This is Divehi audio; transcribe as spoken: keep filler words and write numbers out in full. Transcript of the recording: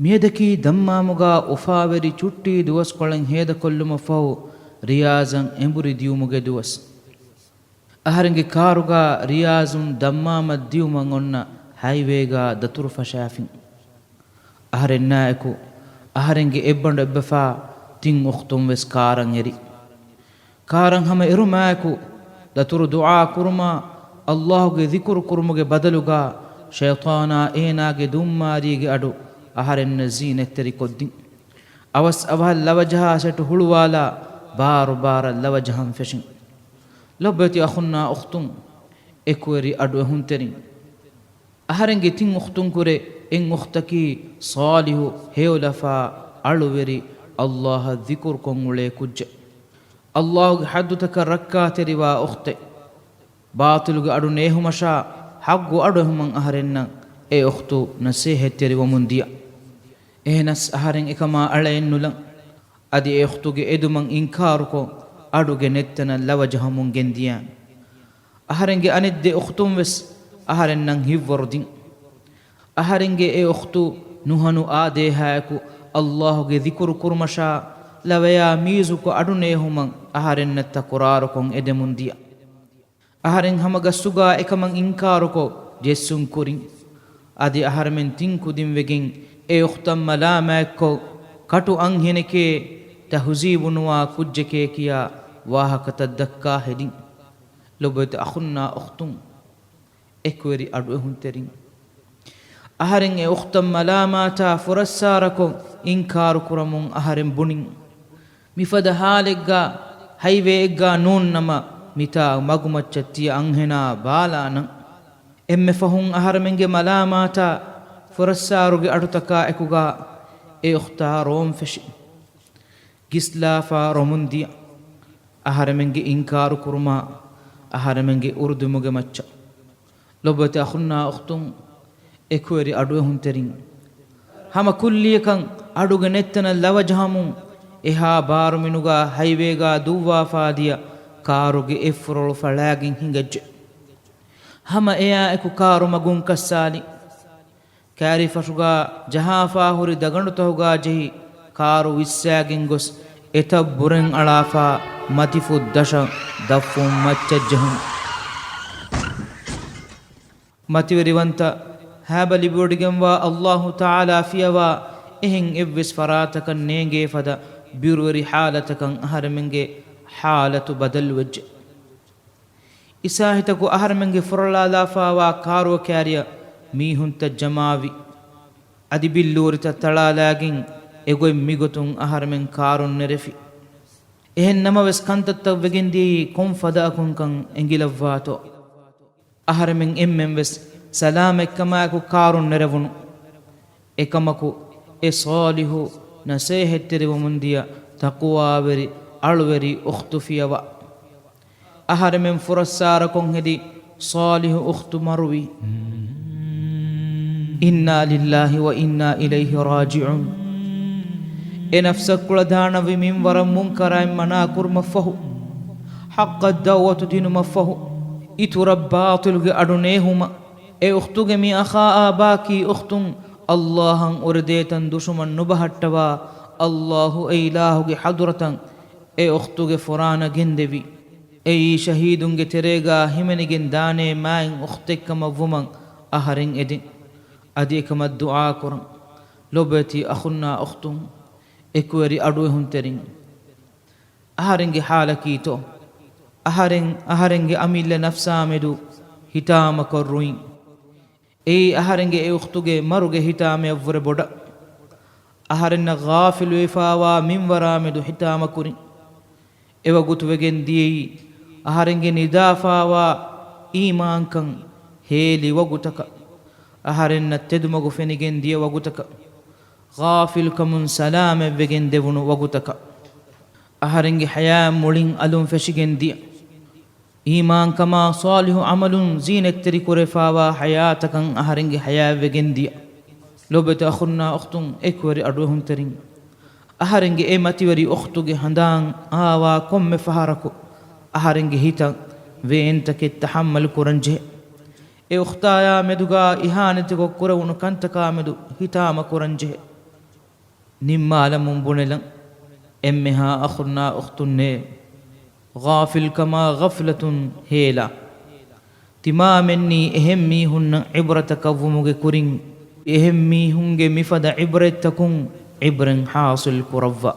މިއަދަކީ ދައްމާމުގާ އުފާވެރި ޗުއްޓީ ދުވަސްކޮޅެއް ހޭދަކޮށްލުމަށްފަހު ރިޔާޒަށް އެނބުރި ދިޔުމުގެ ދުވަސް. އަހަރެންގެ ކާރުގާ ރިޔާޒުން ދައްމާމަށް ދިޔުމަށް އޮންނަ ހައިވޭގާ ދަތުރު ފަށާފިން. އަހަރެންނާއެކު އަހަރެންގެ އެއްބަނޑު އެއްބަފާ ތިން އުޚްތުން ވެސް ކާރަށް އެރި. ކާރަށް ހަމަ އެރުމާއެކު، ދަތުރު ދުޢާ ކުރުމާ، ﷲ ގެ ޛިކުރު ކުރުމުގެ ބަދަލުގާ، ޝައިޠާނާ އޭނާގެ ދުންމާރީގެ އަޑު އަހަރެންނަށް ޒީނަތްތެރިކޮށްދިން. އަވަސް އަވަހަށް ލަވަޖަހާ ސެޓު ހުޅުވާލާ، ބާރު ބާރަށް ލަވަޖަހަން ފެށިން. ލޮބުވެތި އަޚުންނާ އުޚްތުން، އެކުވެރި އަޑުއެހުންތެރިން. އަހަރެންގެ ތިން އުޚްތުންކުރެ އެއް އުޚްތަކީ ޞާލިޙު ހެޔޮލަފާ އަޅުވެރި، ﷲ އަށް ޛިކުރުކޮށް އުޅޭ ކުއްޖެއް. ﷲ ގެ ޙައްދުތަކަށް ރައްކާތެރިވާ އުޚްތެއް. ބާޠިލުގެ އަޑު ނޭހުމަށާ ޙައްޤު އަޑުއެހުމަށް އަހަރެންނަށް އެ އުޚްތު ނަސޭހަތްތެރިވަމުން ދިޔަ. އެހެނަސް އަހަރެން އެކަމާ އަޅައެއްނުލަން. އަދި އެ އުޚްތުގެ އެދުމަށް އިންކާރުކޮށް، އަޑުގެ ނެތްތަނަށް ލަވަޖަހަމުން ގެންދިޔަ. އަހަރެންގެ އަނެއް ދެ އުޚްތުން ވެސް އަހަރެންނަށް ހިތްވަރު ދިން. އަހަރެންގެ އެ އުޚްތު ނުހަނު އާދޭހާއެކު ﷲ ގެ ޛިކުރު ކުރުމަށާ، ލަވަޔާ މީޒުކޮށް އަޑު ނޭހުމަށް އަހަރެންނަށް ތަކުރާރުކޮށް އެދެމުން ދިޔަ. އަހަރެން ހަމަ ގަސްތުގާ އެކަމަށް އިންކާރުކޮށް ޖެއްސުން ކުރިން. އަދި އަހަރެމެން ތިން ކުދިން ވެގެން އެ އުޚްތަށް މަލާމާތްކޮށް، ކަޓު އަންހެނެކޭ، ތަހުޒީބުނުވާ ކުއްޖެކޭ ކިޔާ ވާހަކަތައް ދައްކާ ހެދިން. ލޮބުވެތި އަޚުންނާ އުޚްތުން، އެކުވެރި އަޑުއެހުންތެރިން. އަހަރެން އެ އުޚްތަށް މަލާމާތާ ފުރައްސާރަކޮށް އިންކާރު ކުރަމުން އަހަރެން ބުނިން. މިފަދަ ހާލެއްގާ ހައިވޭއެއްގާ ނޫންނަމަ، މިތާ މަގުމައްޗަށް ތިޔަ އަންހެނާ ބާލާނަން. އެންމެ ފަހުން އަހަރެމެންގެ މަލާމާތާ ފުރައްސާރުގެ އަޑުތަކާ އެކުގާ އެ އުޚްތާ ރޯން ފެށި. ގިސްލާފާ ރޮމުން ދިޔަ. އަހަރެމެންގެ އިންކާރު ކުރުމާ، އަހަރެމެންގެ އުރުދުމުގެ މައްޗަށް. ލޮބުވެތި އަޚުންނާ އުޚްތުން، އެކުވެރި އަޑުއެހުންތެރިން. ހަމަ ކުއްލިއަކަށް އަޑުގެ ނެތްތަނަށް ލަވަޖަހަމުން އެހާ ބާރުމިނުގާ ހައިވޭގާ ދުއްވާފާ ދިޔަ ކާރުގެ އެއްފުރޮޅު ފަޅާގެން ހިނގައްޖެ. ހަމަ އެއާއެކު ކާރު މަގުން ކައްސާލި. ކާރިފަށުގާ ޖަހާފާ ހުރި ދަގަނޑުތަހުގާ ޖެހި، ކާރު ވިއްސާގެން ގޮސް، އެތައް ބުރެން އަޅާފާ، މަތިފުށް ދަށަށް ދަށްފުށް މައްޗަށް ޖެހުން. މަތިވެރިވަންތަ ހައިބަ ލިބިވޮޑިގެންވާ ﷲ ތަޢާލާ ފިޔަވާ، އެހެން އެއްވެސް ފަރާތަކަށް ނޭނގޭ ފަދަ ބިރުވެރި ޙާލަތަކަށް އަހަރެމެންގެ ޙާލަތު ބަދަލުވެއްޖެ. އިސާހިތަކު އަހަރެމެންގެ ފުރޮޅާލާފާވާ ކާރުވެ ކާރިޔަށް މީހުންތައް ޖަމާވި. އަދި ބިއްލޫރިތައް ތަޅާލާގެން އެގޮތް މިގޮތުން އަހަރެމެން ކާރުން ނެރެފި. އެހެން ނަމަވެސް ކަންތައްތައް ވެގެން ދިޔައީ ކޮން ފަދައަކުންކަން އެނގިލައްވާތޯ؟ އަހަރެމެން އެންމެން ވެސް ސަލާމަތްކަމާއެކު ކާރުން ނެރެވުނު. އެކަމަކު، އެ ޞާލިޙު ނަސޭހަތްތެރިވަމުންދިޔަ ތަޤުވާވެރި އަޅުވެރި އުޚްތު ފިޔަވާ. އަހަރެމެން ފުރައްސާރަކޮށް ހެދި ޞާލިޙު އުޚްތު މަރުވި. އިންނާ ލިއްލާހި ވަ އިންނާ އިލައިހި ރާޖިޢޫން. އެ ނަފްސަށް ކުޅަދާނަވި މިންވަރަށް މުންކަރާތް މަނާ ކުރުމަށްފަހު، ޙައްޤަށް ދަޢުވަތު ދިނުމަށްފަހު، އިތުރަށް ބާޠިލުގެ އަޑު ނޭހުމަށް، އެ އުޚްތުގެ މި އަޚާއާ ބާކީ އުޚްތުން ﷲ އަށް އުރެދޭތަން ދުށުމަށް ނުބަހައްޓަވާ، ﷲ އެ އިލާހުގެ ޙަޟްރަތަށް އެ އުޚްތުގެ ފުރާނަ ގެންދެވި. އެއީ ޝަހީދުންގެ ތެރޭގާ ހިމެނިގެން ދާނޭ މާތް އުޚްތެއްކަމަށްވުމަށް އަހަރެން އެދެން. އަދި އެކަމަށް ދުޢާކުރަން. ލޮބުވެތި އަޚުންނާ އުޚްތުން، އެކުވެރި އަޑުއެހުންތެރިން. އަހަރެންގެ ޙާލަކީތޯ؟ އަހަރެން، އަހަރެންގެ އަމިއްލަ ނަފްސާމެދު ހިތާމަކޮށް ރުއިން. އެއީ އަހަރެންގެ އެ އުޚްތުގެ މަރުގެ ހިތާމަޔަށްވުރެ ބޮޑަށް. އަހަރެންނަށް ޣާފިލުވެފާވާ މިންވަރާމެދު ހިތާމަކުރިން. އެވަގުތުވެގެން ދިޔައީ އަހަރެންގެ ނިދާފާވާ އީމާންކަން ހޭލި ވަގުތަކަށް، އަހަރެންނަށް ތެދުމަގު ފެނިގެން ދިޔަ ވަގުތަކަށް، ޣާފިލުކަމުން ސަލާމަތްވެގެން ދެވުނު ވަގުތަކަށް، އަހަރެންގެ ޙަޔާތް މުޅިން އަލުން ފެށިގެން ދިޔަ، އީމާންކަމާ ޞާލިޙު ޢަމަލުން ޒީނަތްތެރި ކުރެފާވާ ޙަޔާތަކަށް އަހަރެންގެ ޙަޔާތްވެގެން ދިޔަ. ލޮބުވެތި އަޚުންނާ އުޚްތުން، އެކުވެރި އަޑުއެހުންތެރިން. އަހަރެންގެ އެ މަތިވެރި އުޚްތުގެ ހަނދާން އާވާ ކޮންމެ ފަހަރަކު، އަހަރެންގެ ހިތަށް ވޭންތަކެއް ތަޙައްމަލު ކުރަންޖެހޭ. އެ އުޚްތާޔާ މެދުގާ އިހާނެތިކޮށް ކުރެވުނު ކަންތަކާ މެދު ހިތާމަ ކުރަންޖެހޭ. ނިންމާލަމުން ބުނެލަން، އެންމެހާ އަޚުންނާ އުޚްތުންނޭ، ޣާފިލްކަމާ ޣަފްލަތުން ހޭލާ. ތިމާމެންނީ އެހެން މީހުންނަށް ޢިބްރަތަކަށްވުމުގެ ކުރިން، އެހެން މީހުންގެ މިފަދަ ޢިބްރަތްތަކުން ޢިބްރަތް ޙާޞިލް ކުރައްވާ.